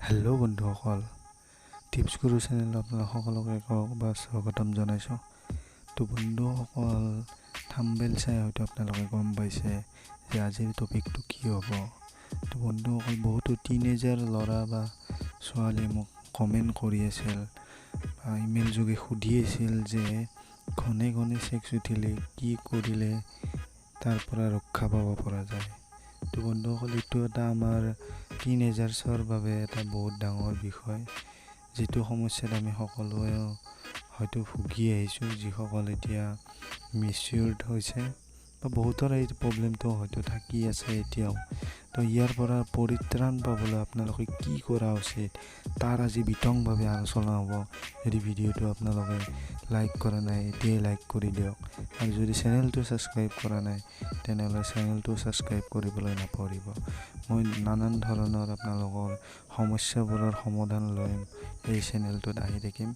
Hello' বন্ধুসকল, tips গুৰু চেনেলত আপোনালোক সকলোকে একবাৰ স্বাগতম জনাইছোঁ। তো বন্ধুসকল, থাম্বনেইল চাই হয়তো আপোনালোকে গম পাইছে যে আজিৰ টপিকটো কি হ'ব। তো বন্ধুসকল, বহুতো টিনেজাৰ ল'ৰা বা ছোৱালীয়ে মোক কমেণ্ট কৰি আছিল বা ইমেইল যোগে সুধি আছিল যে ঘনে ঘনে ছেক্স উঠিলে কি কৰিলে তাৰ পৰা ৰক্ষা পাব পৰা যায়। তো বন্ধুসকল, এইটো এটা আমাৰ টিনেজাৰ্ছৰ বাবে এটা বহুত ডাঙৰ বিষয়, যিটো সমস্যাত আমি সকলোৱে হয়তো ভুগি আহিছোঁ। যিসকল এতিয়া মেচিয়ৰ্ড হৈছে বা বহুতৰ এই প্ৰব্লেমটো হয়তো থাকি আছে এতিয়াও। তো ইয়াৰ পৰা পৰিত্ৰাণ পাবলৈ আপোনালোকে কি কৰা উচিত তাৰ আজি বিতংভাৱে আলোচনা হ'ব। যদি ভিডিঅ'টো আপোনালোকে লাইক কৰা নাই, এতিয়াই লাইক কৰি দিয়ক, আৰু যদি চেনেলটো ছাবস্ক্ৰাইব কৰা নাই তেনেহ'লে চেনেলটো ছাবস্ক্ৰাইব কৰিবলৈ নাপাহৰিব। মই নানান ধৰণৰ আপোনালোকৰ সমস্যাবোৰৰ সমাধান লৈ এই চেনেলটোত আহি থাকিম।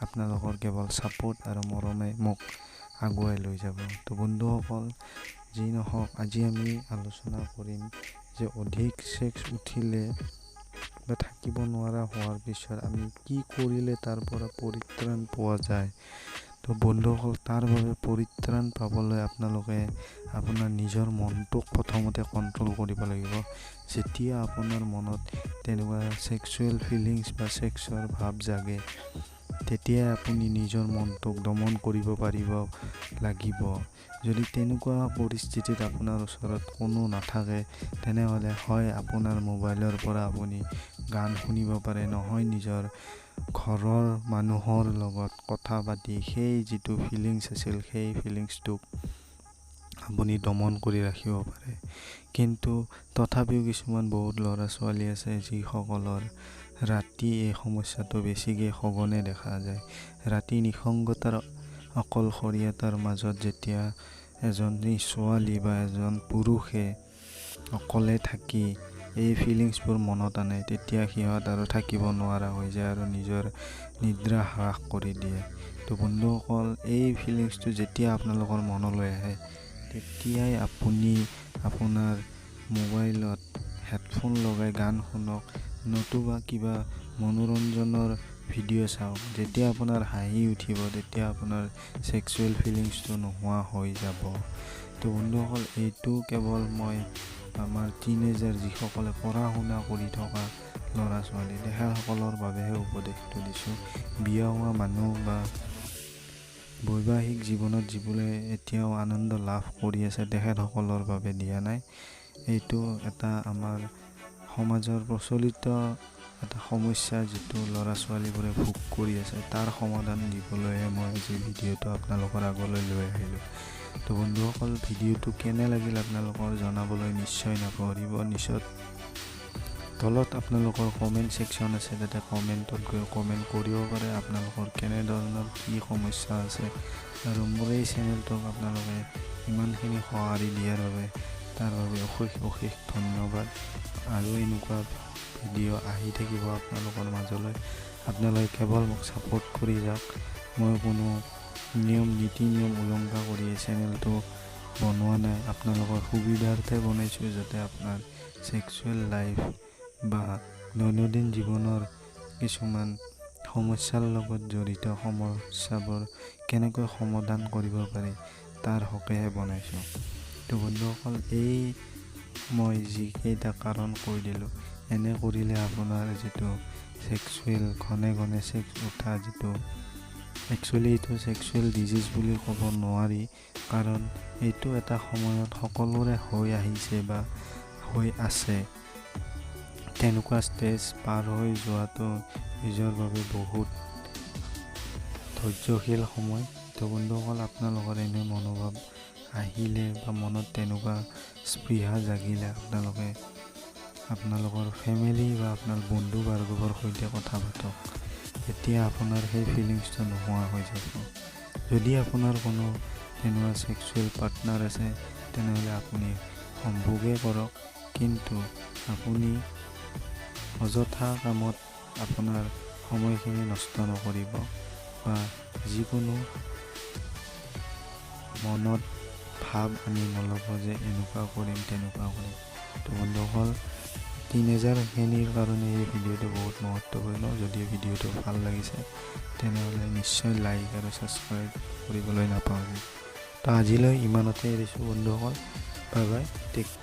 আপোনালোকৰ কেৱল ছাপোৰ্ট আৰু মৰমে মোক আগুৱাই লৈ যাব। তো বন্ধুসকল, যি নহওক, আজি আমি আলোচনা কৰিম যে অধিক ছেক্স উঠিলে বা থাকিব নোৱাৰা হোৱাৰ পিছত আমি কি কৰিলে তাৰ পৰা পৰিত্ৰাণ পোৱা যায়। তো বন্ধুসকল, তাৰ বাবে পৰিত্ৰাণ পাবলৈ আপোনালোকে আপোনাৰ নিজৰ মনটোক প্ৰথমতে কণ্ট্ৰল কৰিব লাগিব। যেতিয়া আপোনাৰ মনত তেনেকুৱা ছেক্সুৱেল ফিলিংছ বা ছেক্সৰ ভাৱ জাগে, তেতিয়াই আপুনি নিজৰ মনটোক দমন কৰিব পাৰিব লাগিব। যদি তেনেকুৱা পৰিস্থিতিত আপোনাৰ ওচৰত কোনো নাথাকে, তেনেহ'লে হয় আপোনাৰ মোবাইলৰ পৰা আপুনি গান শুনিব পাৰে, নহয় নিজৰ ঘৰৰ মানুহৰ লগত কথা পাতি সেই যিটো ফিলিংছ আছিল সেই ফিলিংছটোক আপুনি দমন কৰি ৰাখিব পাৰে। কিন্তু তথাপিও কিছুমান বহুত ল'ৰা ছোৱালী আছে যিসকলৰ ৰাতি এই সমস্যাটো বেছিকৈ সঘনে দেখা যায়। ৰাতি নিসংগতাৰ অকলশৰীয়তাৰ মাজত যেতিয়া এজনী ছোৱালী বা এজন পুৰুষে অকলে থাকি এই ফিলিংছবোৰ মনত আনে, তেতিয়া সিহঁত আৰু থাকিব নোৱাৰা হৈ যায় আৰু নিজৰ নিদ্ৰা হ্ৰাস কৰি দিয়ে। তো বন্ধুসকল, এই ফিলিংছটো যেতিয়া আপোনালোকৰ মনলৈ আহে, তেতিয়াই আপুনি আপোনাৰ মোবাইলত হেডফোন লগাই গান শুনক, নতুবা কিবা মনোৰঞ্জনৰ ভিডিঅ' চাওক। যেতিয়া আপোনাৰ হাঁহি উঠিব, তেতিয়া আপোনাৰ ছেক্সুৱেল ফিলিংছটো নোহোৱা হৈ যাব। তো বন্ধুসকল, এইটো কেৱল মই আমাৰ টিনেজাৰ যিসকলে পঢ়া শুনা কৰি থকা ল'ৰা ছোৱালী তেখেতসকলৰ বাবেহে উপদেশটো দিছোঁ। বিয়া হোৱা মানুহ বা বৈবাহিক জীৱনত যিবোৰে এতিয়াও আনন্দ লাভ কৰি আছে তেখেতসকলৰ বাবে দিয়া নাই। এইটো এটা আমাৰ সমাজৰ প্ৰচলিত এটা সমস্যা যিটো ল'ৰা ছোৱালীবোৰে ভোগ কৰি আছে, তাৰ সমাধান দিবলৈহে মই আজি ভিডিঅ'টো আপোনালোকৰ আগলৈ লৈ আহিলোঁ। তো বন্ধুসকল, ভিডিঅ'টো কেনে লাগিল আপোনালোকৰ জনাবলৈ নিশ্চয় নাপাহৰিব। নিশ্চয় তলত আপোনালোকৰ কমেণ্ট ছেকশ্যন আছে, তাতে কমেণ্টত গৈ কমেণ্ট কৰিব পাৰে আপোনালোকৰ কেনেধৰণৰ কি সমস্যা আছে। আৰু মোৰ এই চেনেলটোক আপোনালোকে ইমানখিনি সঁহাৰি দিয়াৰ বাবে তাৰ বাবে অশেষ অশেষ ধন্যবাদ। আৰু এনেকুৱা ভিডিঅ' আহি থাকিব আপোনালোকৰ মাজলৈ। আপোনালোকে কেৱল মোক ছাপোৰ্ট কৰি যাওক। মই কোনো নিয়ম নীতি নিয়ম উলংঘা কৰি এই চেনেলটো বনোৱা নাই, আপোনালোকৰ সুবিধাৰ্থে বনাইছোঁ, যাতে আপোনাৰ ছেক্সুৱেল লাইফ বা দৈনন্দিন জীৱনৰ কিছুমান সমস্যাৰ লগত জড়িত সমস্যাবোৰ কেনেকৈ সমাধান কৰিব পাৰি তাৰ হকেহে বনাইছোঁ। তো বন্ধুসকল, এই মই যিকেইটা কাৰণ কৈ দিলোঁ, এনে কৰিলে আপোনাৰ যিটো ছেক্সুৱেল ঘনে ঘনে ছেক্স উঠা যিটো একচুৱেলি এইটো ছেক্সুৱেল ডিজিজ বুলি ক'ব নোৱাৰি, কাৰণ এইটো এটা সময়ত সকলোৰে হৈ আহিছে বা হৈ আছে। তেনেকুৱা ষ্টেজ পাৰ হৈ যোৱাটো নিজৰ বাবে বহুত ধৈৰ্যশীল সময়। তো বন্ধুসকল, আপোনালোকৰ এনে মনোভাৱ আহিলে বা মনত তেনেকুৱা স্পৃহা জাগিলে আপোনালোকে আপোনালোকৰ ফেমিলি বা আপোনাৰ বন্ধু বান্ধৱৰ সৈতে কথা পাতক, তেতিয়া আপোনাৰ সেই ফিলিংছটো নোহোৱা হৈ যাব। যদি আপোনাৰ কোনো তেনেকুৱা ছেক্সুৱেল পাৰ্টনাৰ আছে, তেনেহ'লে আপুনি সম্ভোগেই কৰক, কিন্তু আপুনি অযথা কামত আপোনাৰ সময়খিনি নষ্ট নকৰিব বা যিকোনো মনত ভাৱ আনি নল'ব যে এনেকুৱা কৰিম তেনেকুৱা কৰিম। তো বন্ধুসকল, টিনেজাৰখিনিৰ কাৰণে এই ভিডিঅ'টো বহুত মহত্বপূৰ্ণ। যদি ভিডিঅ'টো ভাল লাগিছে, তেনেহ'লে নিশ্চয় লাইক আৰু ছাবস্ক্ৰাইব কৰিবলৈ নাপাহৰিব। তো আজিলৈ ইমানতে এৰিছোঁ বন্ধুসকল। Bye bye, tech.